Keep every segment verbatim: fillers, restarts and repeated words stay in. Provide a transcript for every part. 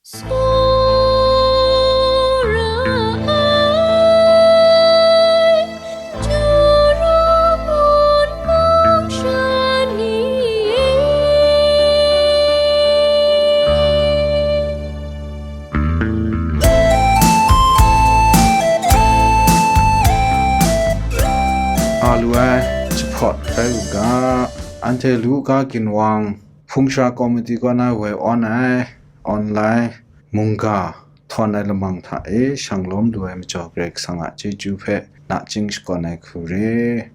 Tsawra ai, Jura mun mung sha ni e. A lu ai jahpawt rai u ga, anhte Luka ginwang hpung sara komiti kaw na woi awn ai online mungga htawn ai lamang hta e shanglawm lu ai majaw Karai Kasang a chyeju hpe nachying shakawn ai hku re.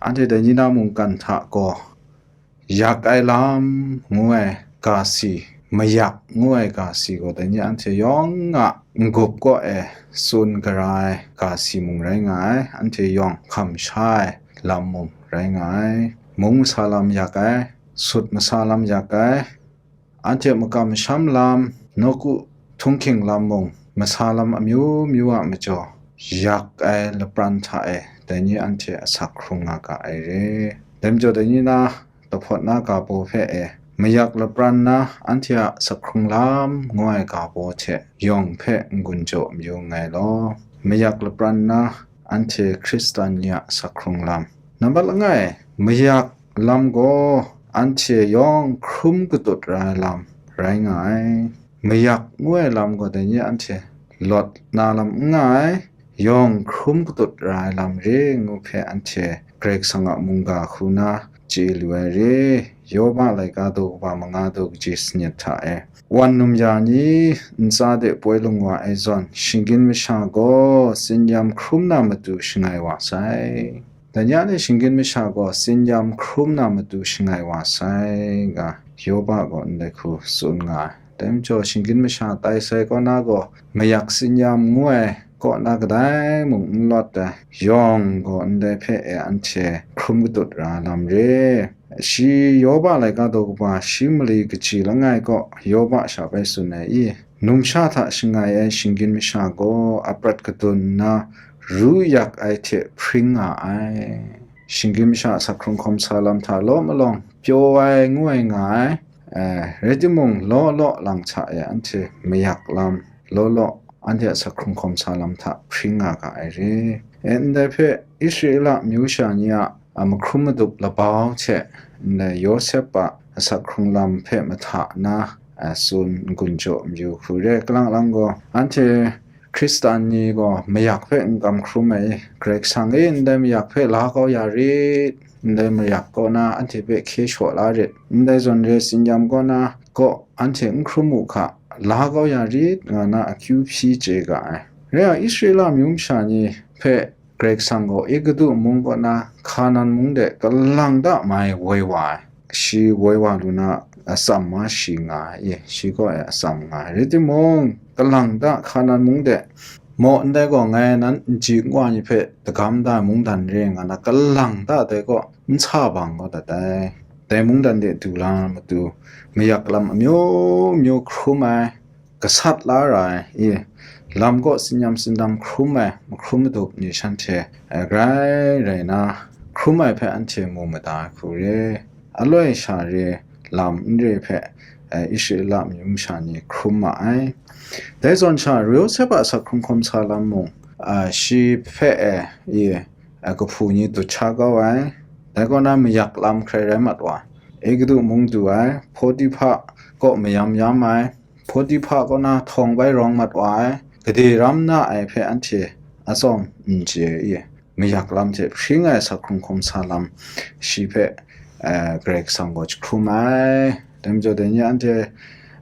Anhte dai ni na mungkan hta gaw, yak ai lam ngu ai ga si, mayak ngu ai ga si gaw, dai ni anhte yawng a n-gup kaw e tsun gara ai ga si mung rai nga ai, anhte yawng hkam sha ai lam mung rai nga ai, mung masa lam yak ai, sut masa lam yak ai, anhte makam masham lam, nawku htunghking lam mung, masa lam amyu myu a majaw, yak ai lapran hta e dai ni anhte asak hkrung nga ga ai re. Dai majaw dai ni na lahpawt na ga baw hpe e, mayak lapran na anhte a asak hkrung lam ngu ai ga baw hte yawng hpe n-gun jaw mayu nngai law, mayak lapran na anhte Hkristan ni a asak hkrung lam. Nambat langai, mayak lam gaw anhte yawng hkrum katut ra ai lam rai nga ai. Mayak ngu ai lam gaw dai ni anhte lawt na lam n nga ai, yawng hkrum katut ra ai lam re ngu hpe anhte Karai Kasang a mungga hku na chye lu ai re. Yoba laika daw kaba manga daw kaji sanit hta e, wan num ya ni ntsa de poi lung wa ai zawn, shinggyim masha gaw tsinyam hkrum na matu shangai wa sai. Dai ni a ni shinggyim masha gaw tsinyam hkrum na matu shangai wa sai, nga Yoba gaw ndai hku tsun nga ai. Dai majaw, shinggyim masha tai sai kaw na gaw, mayak tsinyam ngu ai kaw na kadai mung n lawt ai, yawng gaw ndai hpe e anhte hkrum katut ra lam re. Shi Yoba laika daw kaba shi mali kaji langai kaw Yoba sha bai tsun ai i, numsha hta shangai ai shinggyim masha gaw aprat kadun nna ru yak ai hte hpring nga ai. Shinggyim masha a asak hkrung hkawm sa lam hta law malawng pyaw ai ngu ai nga ai. Eh, rai timung, law law lang hta e anhte mayak lam, law law anhte a asak hkrung hkawm sa lam hta hpring nga ga ai re. E, ndai hpe Israela myu sha ni a, a, mahkrum madup labau hte, ndai Yawsep a asak hkrung lam hpe mahta na, a, tsun n-gun jaw mayu hku re. Kalang lang gaw, anhte Hkristan ni gaw mayak hpe n kam hkrum ai, Karai Kasang e, ndai mayak hpe la kau ya rit, ndai mayak kaw na anhte hpe hkye shaw la rit, ndai zawn re tsinyam kaw na kaw anhte n hkrum u hka, la kau ya rit, nga na akyu hpyi chye ga ai. Rai yang, Israela myu masha ni hpe Karai Kasang gaw Egutu mung kaw na Hkanan mung de kalang ta mai woi wa ai. Shi woi wa lu na, atsam wa shi nga ai, shi kaw e atsam nga ai. Rai timung, kalang ta Hkanan mung de maw ndai gaw, ngai nan n ji n wa ni hpe dagam da ai mungdan re nga na, kalang ta dai kaw n sa bang kau dat ai. Dai mungdan de du la na matu, mayak lam amyu myu hkrum ai, gasat la ra ai, i, lam kaw tsinyam tsindam hkrum ai, mahkrum madup ni shanhte, eh, grai rai na, hkrum ai hpe anhte mu mada ai hku re. Aloi sha re, lam n re hpe, eh, Israela myu masha ni hkrum ma ai. Dai zawn sha, Yawsep a asak hkrung hkawm sa lam mung, ah, shi hpe, eh, i, eh, kahpu ni dut sha kau ai. Dai kaw na mayak lam hkrai rai mat wa, Egutu mung du ai, Potiphar kaw mayam yam ai, Potiphar kaw na htawng bai rawng mat wa ai, gade ram na ai hpe anhte atsawm n chye i, mayak lam hte hpring ai asak hkrung hkawm sa lam shi hpe, eh, Karai Kasang gaw jahkrum ai. Dai majaw, dai ni anhte,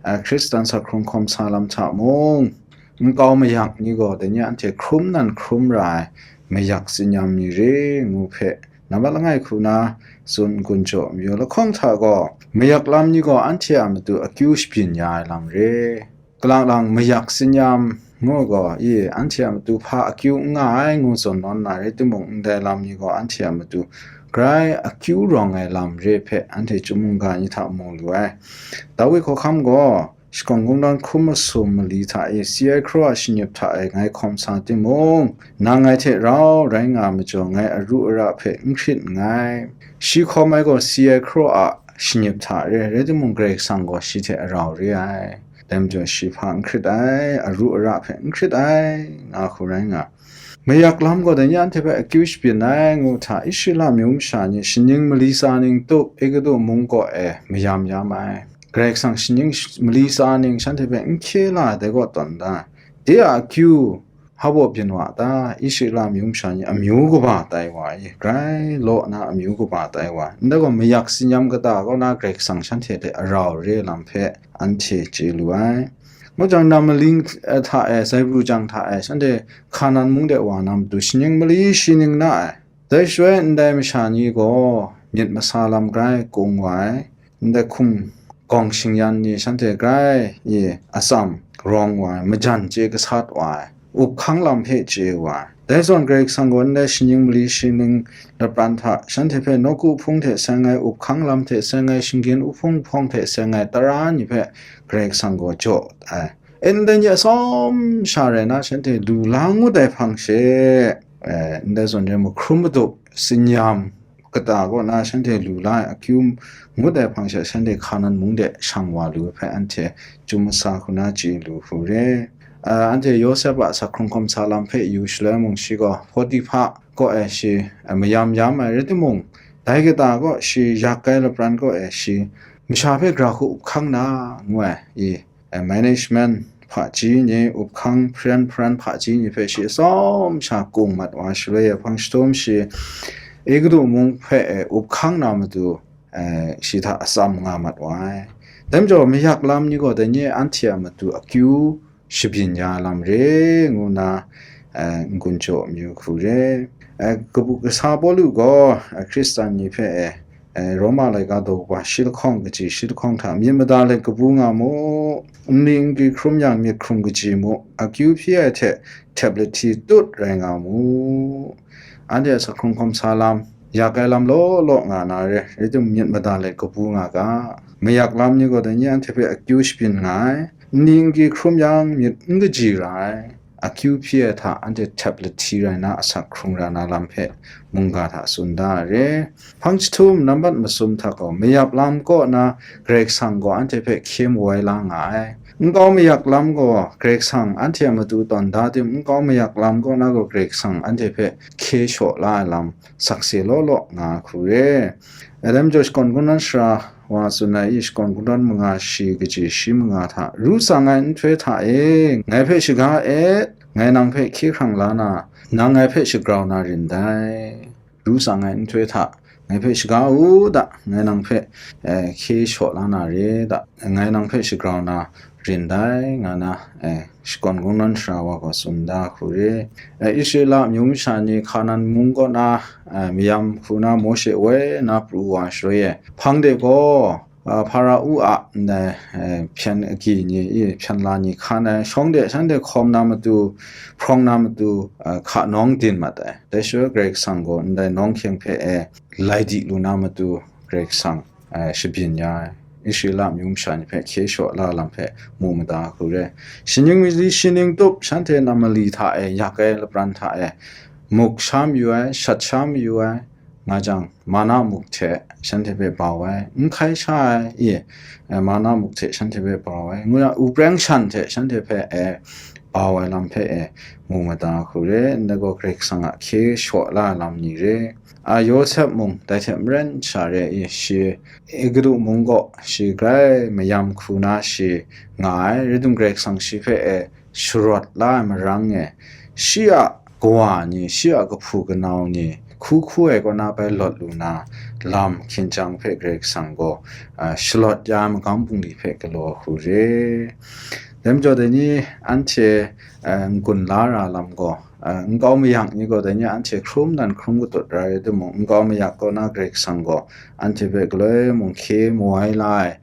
eh, Hkristan asak hkrung hkawm sa lam hta mung, nkau mayak ni gaw dai ni anhte hkrum nan hkrum ra ai mayak tsinyam ni re ngu hpe, nambat langai hku na tsun n-gun jaw mayu. Lahkawng hta gaw, mayak lam ni gaw anhte a matu akyu shabyin ya ai lam re. Kalang lang mayak tsinyam ngu gaw, i, anhte a matu hpa akyu n nga ai ngu zawn nawn na rai timung, ndai lam ni gaw anhte a matu grai akyu rawng ai lam re hpe anhte chyum mungga ni hta mu lu ai. Dawi hkawhkam gaw, shakawn kungdawn hkrum masum mali hta e, si ai hkra a shanyip hta e ngai hkawm sa timung, nang ngai hte rau rai nga majaw, ngai aru ara hpe n hkrit nngai. Shi hkawm ai gaw si ai hkra a shanyip hta re, rai timung, Karai Kasang gaw shi hte arau re ai. Dai majaw shi hpa n hkrit ai, aru ara hpe n hkrit ai, nga hku rai nga. Mayak lam gaw dai ni anhte hpe akyu shabyin ai ngu hta, Israela myu masha ni shaning mali tsa ning tup, Egutu mung kaw e mayam yam ai. Karai Kasang shaning sh- mali tsa ning shanhte hpe n hkye la ai dai gaw tawn da. De a akyu, hpa baw byin wa ta? Israela myu masha ni amyu kaba tai wa i, grai law na amyu kaba tai wa, ndai gaw mayak tsinyam kata kaw na Karai Kasang shanhte hte arau re lam hpe anhte chye lu ai. Ngu jang, nam maling, eh, hta e, zaibru jang hta e, shanhte Hkanan mung de wa na matu shaning mali shi ning na ai. Dai shaloi ndai masha ni gaw myit masa lam grai kung wa ai, ndai hkum gawng shingyan ni shanhte grai i atsam rawng wa ai, majan chye gasat wa ai, up hkang lam hpe chye wa ai. Dai zawn Karai Kasang gaw ndai shaning mali shi ning lapran hta shanhte hpe nawku hpung hte seng ai, up hkang lam hte seng ai, shinggyim uhpung hpawng hte seng ai tara ni hpe Karai Kasang gaw jaw ai. E, ndai ni atsawm sha rai na shanhte lu la ngut ai hpang she, e, ndai zawn re mahkrum madup, tsinyam kata kaw na shanhte lu la ai akyu ngut ai hpang she, shanhte Hkanan mung de shang wa lu ai hpe anhte chyum masa hku na chye lu hku re. A, anhte Yawsep a asak hkrung hkawm sa lam hpe yu shaloi mung, shi gaw Potiphar kaw e shi, a, mayam yam ai rai timung, dai kata kaw shi yak ai lapran kaw e shi masha hpe gara hku up hkang na, ngu ai, i, a, management hpaji ni, up hkang hparan hparan hpaji ni hpe shi atsawm sha kung mat wa ai shaloi e, hpang jahtum shi Egutu mung hpe e up hkang na matu, e, shi hta atsam nga mat wa ai. Dai majaw, mayak lam ni gaw dai ni anhte a matu akyu shabyin ya ai lam re, ngu na, e, n-gun jaw amyu hku re. E, kabu kasa Pawlu gaw, e, Hkristan ni hpe e, e, Roma laika daw kaba shi lahkawng kaji shi lahkawng hta myit mada let kabu nga mu, nni n-gun hkrum yang myit hkrum kaji mu, akyu hpyi ai hte htep lahti tut rai nga mu. Anhte a asak hkrung hkawm sa lam, yak ai lam law law nga na re, rai timung myit mada let kabu nga ga. Mayak lam ni gaw dai ni anhte hpe akyu shabyin nga ai, nni n-gun hkrum yang myit n kaji ra ai, akyu hpyi ai hta anhte htep lahti rai na asak hkrung ra na lam hpe mungga hta tsun da ai re. Hpang jahtum nambat masum hta gaw, mayap lam kaw na Karai Kasang gaw anhte hpe hkye mawai la nga ai. Nkau mayak lam gaw Karai Kasang anhte a matu tawn da tim, nkau mayak lam kaw na gaw Karai Kasang anhte hpe hkye shaw la ai lam sakse law law nga ai hku re. Adam jaw shakawn kungdawn sara wa tsun ai i, shakawn kungdawn manga shi kaji shi manga hta, ru tsang ai nhtoi hta e, ngai hpe shaga et, ngai nang hpe hkye hkrang la na, nang ngai hpe shagrau na rin dai. Ru tsang ai nhtoi hta, ngai hpe shaga u da, ngai nang hpe, eh, hkye shaw la na re da, ngai nang hpe shagrau na rin dai, nga na, eh, shakawn kungdawn sara wa gaw tsun da hku re. Eh, Israela amyu masha ni Hkanan mung kaw na, eh, mayam hku na Mawshe woi na pru wa shaloi e, hpang de gaw, ah, Hpara-u a ndai, eh, hpyen agyi ni, i, hpyen la ni hkan ai, shawng de shanhte hkawm na matu, hprawng na matu, ah, hka nawng din mat ai. Dai shaloi Karai Kasang gaw ndai nawng hkying hpe e lai di lu na matu Karai Kasang, eh, shabyin ya ai. Israela amyu masha ni hpe hkye shaw la lam hpe mu mada hku re. Shaning mali shaning tup shanhte nam mali hta e, yak ai lapran hta e, muk sha mayu ai, shat sha mayu ai, nga jang, mana muk hte shanhte hpe bau ai, n hkai sha ai, i, eh, mana muk hte shanhte hpe bau ai, ngu na, u preng shan hte shanhte hpe, eh, bau ai lam hpe, eh, mu mada hku re, ndai gaw Karai Kasang a hkye shaw la ai lam ni re. A, Yawsep mung dai hte maren sha re, i, shi Egutu mung gaw shi grai mayam hku na shi nga ai, rai timung Karai Kasang shi hpe, eh, sharawt la ai marang e, shi a kawa ni, shi a kahpu kanau ni, hku hku ai kaw na bai lawt lu na, lam hkinjang hpe Karai Kasang gaw, a, shalawt ya ai magam bungli hpe galaw hku re. Dai majaw dai ni anhte, a, n-gun la ra lam gaw, a, nkau mayak ni gaw dai ni anhte hkrum dan hkrum katut ra rai timung, nkau mayak kaw na Karai Kasang gaw anhte hpe galoi mung hkye mawai la ai,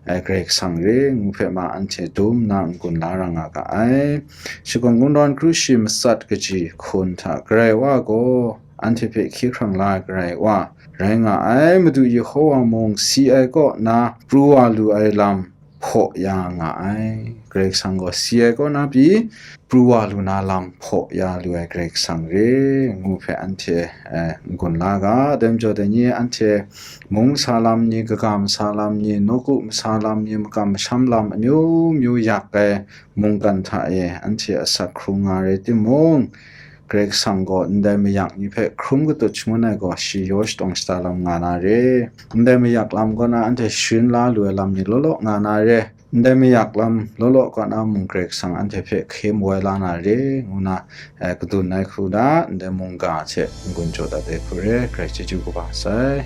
ai Karai Kasang re ngu hpe ma anhte dum nna n-gun la ra nga ga ai. Shakawn kungdawn kru shi matsat kaji hkun hta Karai Wa gaw anhte hpe hkye hkrang la ai Karai Wa rai nga ai. Madu Yehowa mung si ai kaw na pru wa lu ai lam, hpaw ya nga ai. Karai Kasang gaw si ai kaw na pyi, pru wa lu na lam hpaw ya lu ai Karai Kasang re, ngu hpe anhte, eh, n-gun la ga. Dai majaw dai ni anhte mung masa lam ni, kaga masa lam ni, nawku masa lam ni, makam masham lam amyu myu yak ai mungkan hta e anhte asak hkrung nga rai timung, Karai Kasang gaw ndai mayak ni hpe hkrum katut shangun ai gaw shi yaw shatawng shata lam nga na re. Ndai mayak lam kaw na anhte sharin la lu ai lam ni law law nga na re. Ndai mayak lam law law kaw na mung Karai Kasang anhte hpe hkye woi la na re, ngu na, eh, kadun ai hku da, ndai mungga hte n-gun jaw dat ai hku re, Karai chyeju kaba sai.